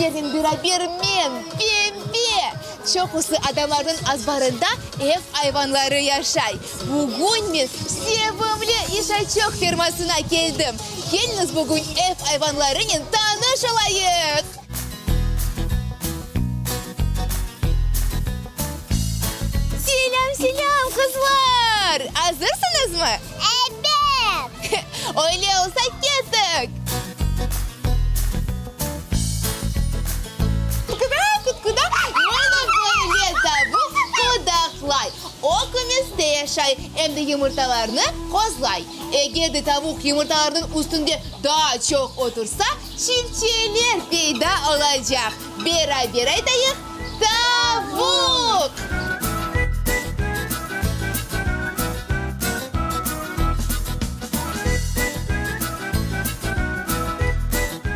Sizlernen beraber men, Pembe! Çoqusı adamlarnıñ azbarında ev ayvanları yaşay. Bugün men sevimli İşaçok fermasına keldim. Keliñiz bugün ev ayvanlarınen tanış olayıq! Selâm, selâm, qızlar! Azırsıñızmı? Ebet! Öyle olsa, kettik! Quda, quda, mına böyle tavuq qudaqlay. O kümeste yaşay, em de yımırtalarnı qozlay. Eger de tavuq yımırtalarnıñ üstünde daa çoq otursa, çivçeler peyda olacaq. Beraber aytayıq, Tavuq!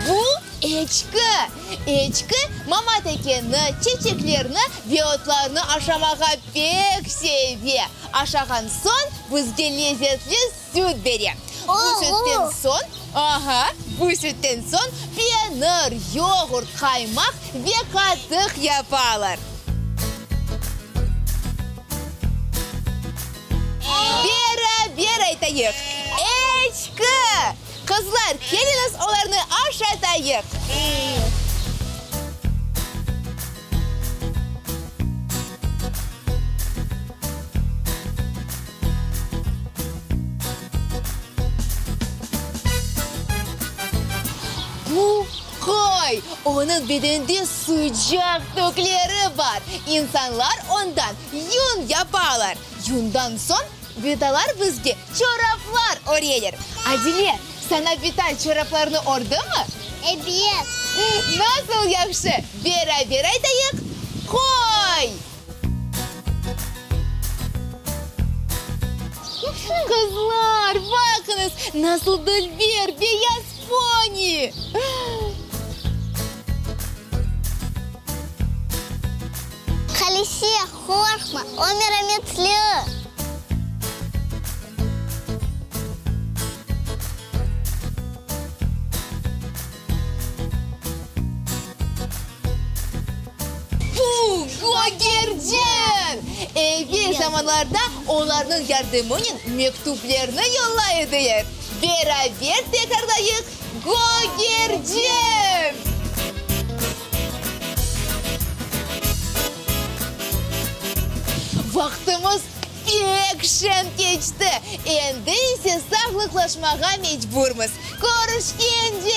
Bu eçki. Eçki mamatekeni, çeçeklerni ve otlarnı aşamağa pek seve. Aşağan soñ bizge lezetli süt bere. Bu sütten soñ, aha, bu sütten soñ penir, yoğurt, qaymaq ve qatıq yapalar. Beraber aytayıq, Eçki! Qızlar, keliñiz olarnı aşatayıq! Bu qoy, onıñ bedeninde sıcaq tükleri bar. İnsanlar ondan yün yapalar. Yundan soñ bitalar bizge çoraplar öreler. Adile, saña bita çoraplarnı ördimi? Ebet. Nasıl yahşı! Beraber aytayıq, Qoy! Qızlar, baqıñız, nasıl dülber, beyaz poni! Halise, qorqma, o merametli. Bu, gögercin! Evel zamanlarda olarnıñ yardımınen mektüplerni yollay ediler. Beraber tekrarlayıq, gögercin! Vaqtımız pek şeñ keçti, endi ise sağlıqlaşmağa mecburmız. Körüşkence!